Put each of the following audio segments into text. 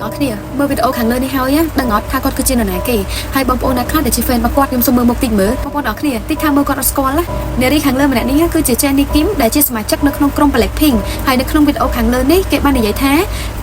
អស់គ្នាមើលវីដេអូខាងលើនេះហើយណាដឹងអត់ថាគាត់គឺជានរណាគេហើយបងប្អូនណាខ្លះដែលជា fan របស់គាត់ខ្ញុំសូមមើលមុខតិចមើលបងប្អូនអរគ្នាតិចថាមើលគាត់អត់ស្គាល់ណានារីខាងលើម្នាក់នេះគឺជា Jennie Kim ដែលជាសមាជិកនៅក្នុងក្រុម Blackpink ហើយនៅក្នុងវីដេអូខាងលើនេះគេបាននិយាយថា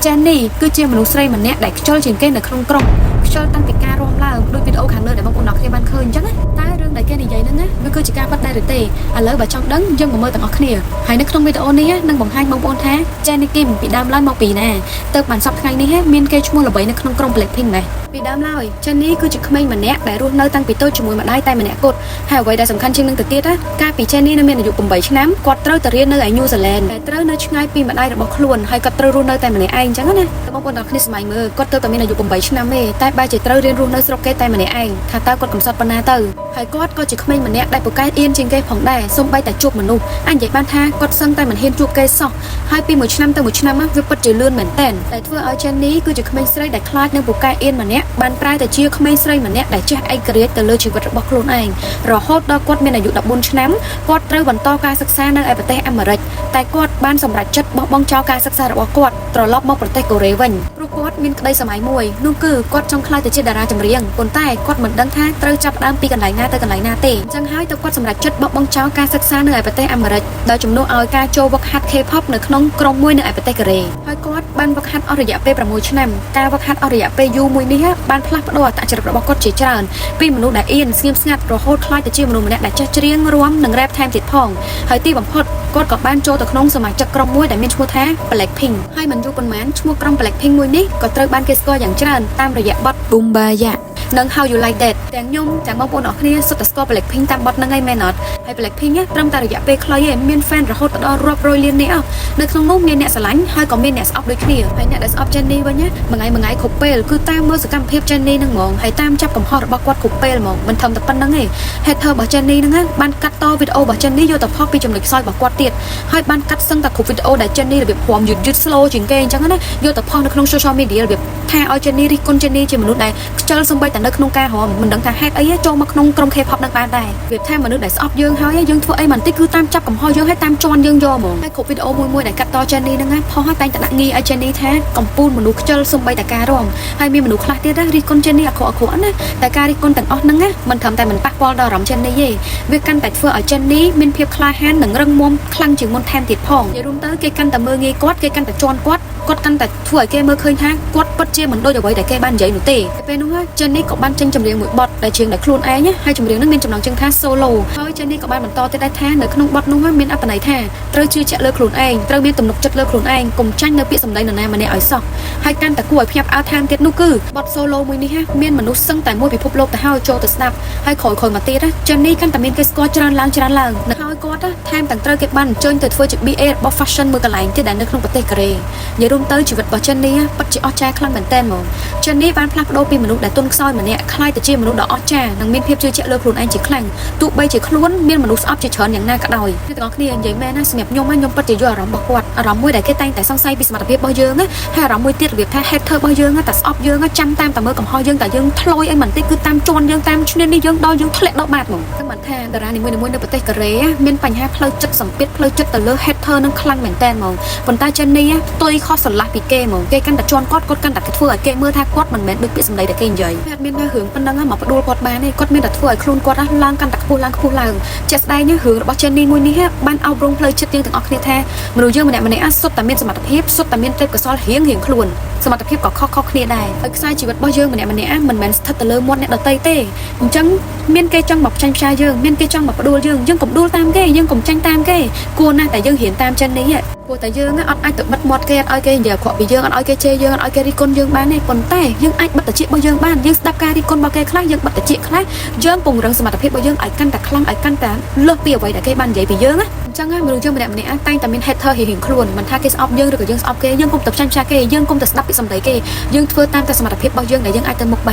Jennie គឺជាមនុស្សស្រីម្នាក់ដែលខ្ជិលជាងគេនៅក្នុងក្រុមខ្ជិលតាំងពីការរាំឡើងដូចវីដេអូខាងលើដែលបងប្អូនអរគ្នាបានឃើញអញ្ចឹងណាតើរឿងដែលគេនិយាយហ្នឹងណាវាគឺជាការពិតដែរឬទេឥឡូវបើចង់ដឹងយើងមកមើលទាំងអស់គ្នាហើយនៅក្នុងវីដេអូនេះនឹងបង្ហាញបងប្អូនថា Jennie Kim ពីដើមឡើយមកពីណាទៅបានសប្តាហ៍ថ្ងៃនេះមានគេឈ្មោះល្បីនៅក្នុងក្រុម Blackpink ដែរពីដើមឡើយ Jennie គឺជាក្មេងម្នាក់ដែលរស់នៅតាំងពីតូចជាមួយម្ដាយតែម្នាក់គត់ហើយអ្វីដែលសំខាន់ជាងនឹងទៅទៀតណាកាលពី Jennie នៅមានអាយុ8ឆ្នាំគាត់ត្រូវទៅរៀននៅឯ New Zealand ដែលត្រូវនៅឆ្ងាយពីម្ដាយរបស់ខ្លួនហើយគាត់ត្រូវរស់នៅតែម្នាក់ឯងអញ្ចឹងណាបងប្អូនទាំងគ្នាសម័យមើលគាត់ទៅតែមានអាយុ8ឆ្នាំទេតែបែរជាត្រូវរៀនរស់នៅស្រុកគេតែម្នាក់ឯងថាតើគាត់កំសត់ប៉ុណ្ណាទៅហើយគាត់ក៏ជាក្មេងម្នាក់ដែលពូកែអៀនជាងគេផងដែរសូម្បីតែជួបមនុស្សអញនិយាយបានថាគាត់សឹងតែមិនហ៊ានជួបគេសោះហើយពីមួយឆ្នាំទៅមួយឆ្នាំវាពិតជាលឿនមែនតើតែធ្វើឲ្យ Jennie គឺជាក្មេងស្រីដែលខ្លាចនឹងពូកែអៀនម្នាក់បានប្រែទៅជាក្មេងស្រីម្នាក់ដែលចេះឯករាជ្យទៅលើជីវិតរបស់ខ្លួនឯងរហូតដល់គាត់មានអាយុ14ឆ្នាំគាត់ត្រូវបន្តការសិក្សានៅឯប្រទេសអាមេរិកតែគាត់បានសម្រេចចិត្តបោះបង់ចោលការសិក្សារបស់គាត់ត្រឡប់មកប្រទេសកូរ៉េវិញព្រោះគាត់មានក្តីស្រមៃមួយនោះគឺគាត់ចង់ក្លាយទៅជាតារាចម្រៀងប៉ុន្តែគាត់មិនដឹងថាត្រូវចាប់ផ្ដើមពីកន្លែងណាទៅកន្លែងណាទេអញ្ចឹងហើយទៅគាត់សម្រេចចិត្តបោះបង់ចោលការសិក្សានៅឯប្រទេសអាមេរិកដោយជំនួសឲ្យការចូលវឹកហាត់ K-pop នៅក្នុងក្រុមមួយនៅឯប្រទេសកូរ៉េហើយគាត់បានវឹកហាត់អស់រយៈពេល6ឆ្នាំការវឹកហាត់អស់រយៈពេលយូរមួយនេះបានផ្លាស់ប្ដូរអត្តចរិតរបស់គាត់ជាច្រើនពីមនុស្សដែលអៀនស្ងៀមស្ងាត់រហូតក្លាយទៅជាមនុស្សម្នាក់ដែលចេះច្រៀងរាំនិងរ៉េបថែមទៀតផងហើយទីបំផុតគាត់ក៏បានចូលទៅក្នុងសមាជិកក្រុមមួយដែលមានឈ្មោះថា Blackpink ហើយមិនយូរប៉ុន្មានឈ្មោះក្រុម Blackpink មួយនេះក៏ត្រូវបានគេស្គាល់យ៉ាងច្រើនតាមរយៈបទ Boombayah និង How You Like That ទាំងខ្ញុំទាំងបងប្អូនអរគ្នាសុទ្ធតែស្គាល់ Blackpink តាមបទហ្នឹងឯងមែនអត់ហើយ Blackpink ត្រឹមតែរយៈពេលខ្លីឯងមាន fan រហូតដល់រាប់រយលាននាក់នៅក្នុងនោះមានអ្នកស្រឡាញ់ហើយក៏មានអ្នកស្អប់ដូចគ្នាហើយអ្នកដែលស្អប់ Jennie វិញណាមួយថ្ងៃមួយថ្ងៃគ្រប់ពេលគឺតាមមើលសកម្មភាព Jennie ហ្នឹងហ្មងហើយតាមចាប់កំហុសរបស់គាត់គ្រប់ពេលហ្មងមិនត្រឹមតែប៉ុណ្្នឹងទេ hater របស់ Jennie ហ្នឹងណាបានកាត់តវីដេអូរបស់ Jennie យកទៅផុសពីចំណុចខ្សោយរបស់គាត់ទៀតហើយបានកាត់សឹងតែគ្រប់វីដេអូដែល Jennie របៀបព្រមយឺតយឺត slow ជាងគេអញ្ចឹងណាយកទៅផុសនៅក្នុង social media របៀបថាឲ្យ Jennie រិះគន់ Jennie ជាមនុស្សដែលខ្ជិលសំបីតែនៅក្នុងការរំមិនដឹងថាហេតុអីចូលមកក្នុងក្រុម K-pop នឹងបានដែរវាថាមនុស្សដែលស្អប់យើងហើយយើងធ្វើអីមិនតិចគឺតាមចាប់កំហុសយើងហើយតាមជន់យើងយកហ្មងហើយគ្រប់វីដេអូមួយមួយដែលកាត់ត Jennie ហ្នឹងណាផុសតែងតែដាក់ងាយឲ្យ Jennie ថាកំពូលមនុស្សខ្ជិលសំបីតែការរំហើយមានមនុស្សខ្លះទៀតណារិះគន់ Jennie អាក្រក់អាក្រក់ណាតែការរិះគន់ទាំងអស់ហ្នឹងណាមិនត្រឹមតែមិនប៉ះពាល់ដល់អារម្មណ៍ Jennie ទេវាកាន់តែធ្វើឲ្យ Jennie មានភាពក្លាហាននិងរឹងមាំខ្លាំងជាងមុនថែមទៀតផងនិយាយរួមទៅគេកាន់តែមើលងាយគាត់គេកាន់តែជន់គាត់គាត់កាន់តែធ្វើឲ្យគេមើលឃើញថាគាត់ពិតជាមិនដូចអ្វីដែលគេបាននិយាយនោះទេតែពេលនោះ Jennie ក៏បានចេញចម្រៀងមួយបទដែលច្រៀងដោយខ្លួនឯងហើយចម្រៀងនោះមានចំណងជើងថា Solo ហើយ Jennie ក៏បានបន្តទៀតដែរថានៅក្នុងបទនោះមានអត្ថន័យថាត្រូវជឿជាក់លើខ្លួនឯងត្រូវមានទំនុកចិត្តលើខ្លួនឯងកុំចាញ់នៅពាក្យសម្ដីនរណាម្នាក់ឲ្យសោះហើយកាន់តែគួរឲ្យភ្ញាក់ផ្អើលថែមទៀតនោះគឺបទ Solo មួយនេះមានមនុស្សសឹងតែមួយពិភពលោកទៅហើយចូលទៅស្ដាប់ហើយក្រោយៗមកទៀត Jennie កាន់តែមានគេស្គាល់ច្រើនឡើងច្រើនឡើងហើយគាត់ថែមទាំងត្រូវគេបានអញ្ជើញទៅធ្វើជា BA របស់ fashion មួយកន្លែងទៀតដែលនៅក្នុងប្រទេសកូរ៉េនិយាយរួមទៅជីវិតរបស់ Jennie ពិតជាអស្ចារ្យខ្លាំងមែនទែនហ្មង Jennie បានផ្លាស់ប្ដូរពីមនុស្សដែលទន់ខ្សោយម្នាក់ក្លាយទៅជាមនុស្សដ៏អស្ចារ្យនិងមានភាពជឿជាក់លើខ្លួនឯងជាខ្លាំងទោះបីជាខ្លួនមានមនុស្សស្អប់ជាច្រើនយ៉ាងណាក៏ដោយអ្នកទាំងអស់គ្នានិយាយមែនណាសម្រាប់ខ្ញុំខ្ញុំពិតជាយល់អារម្មណ៍របស់គាត់អារម្មណ៍មួយដែលគេតែងតែសង្ស័យពីសមត្ថភាពរបស់យើងណាហើយអារម្មណ៍មួយទៀតរបៀបថា hater របស់យើងតែស្អប់យើងចាំតាមតែមើលកំហុសយើងតែយើងធ្លុយអីមិនតិចគឺតាមជន់យើងតាមឈ្នានេះយើងដល់យើងធ្លាក់ដល់បាតហ្មងតែមិនថាតារានីមួយៗនៅប្រទេសកូរ៉េមានបញ្ហាផ្លូវចិត្តសម្ពាធផ្លូវចិត្តទៅលើ hater នឹងខ្លាំងមែនតើហ្មងប៉ុន្តែ Jennie ផ្ទុយខុសស្រឡះពីគេហ្មងគេកាន់តែជន់គាត់គាត់កាន់តែធ្វើឲ្យគេមើលថាគាត់មិនមែនដូចពាក្យសម្ដីដែលគេនិយាយអត់មានថារឿងប៉ុណ្ណឹងមកផ្ដួលគាត់បានទេគាត់មានតែធ្វើឲ្យខ្លួនគាត់ឡើងកាន់តែខ្ពស់ឡើងខ្ពស់ឡើងជាក់ស្ដែងរឿងរបស់ Jennie មួយនេះបានអប់រំផ្លូវចិត្តយើងទាំងអស់គ្នាថាមនុស្សយើងម្នាក់ម្នាក់សុទ្ធតែមានសមត្ថភាពសុទ្ធតែមានទេពកោសល្យរៀងរៀងខ្លួនសមត្ថភាពក៏ខុសៗគ្នាដែរហើយខ្សែជីវិតរបស់យើងម្នាក់ម្នាក់មិនមែនស្ថិតទៅលើមាត់អ្នកដទៃទេអញ្ចឹងមានគេចង់មកផ្ចាញ់ផ្សាយយើងមានគេចង់មកផ្ដួលយើងយើងកុំដួលតាមគេយើងកុំចាញ់តាមគេគួរណាស់តែយើងរៀនតាម Jennie ព្រោះតែយើងអត់អាចទៅបិទមាត់គេអត់ឲ្យគេនិយាយអាក្រក់ពីយើងអត់ឲ្យគេជេរយើងអត់ឲ្យគេរិះគន់យើងបានទេប៉ុន្តែយើងអាចបិទត្រចៀករបស់យើងបានយើងស្ដាប់ការរិះគន់របស់គេខ្លះយើងបិទត្រចៀកខ្លះយើងពង្រឹងសមត្ថភាពរបស់យើងឲ្យកាន់តែខ្លាំងឲ្យកាន់តែលើសពីអ្វីដែលគេបាននិយាយពីយើងណាអញ្ចឹងមនុស្សយើងម្នាក់ម្នាក់តែងតែមាន hater រៀងៗខ្លួនមិនថាគេស្អប់យើងឬក៏យើងស្អប់គេយើងកុំទៅផ្ចាញ់ផ្សាគេយើងកុំទៅស្ដាប់ពីសម្ដីគេយើងធ្វើតាមតែសមត្ថភាពរបស់យើងដែលយើងអាចទៅមុខបាន។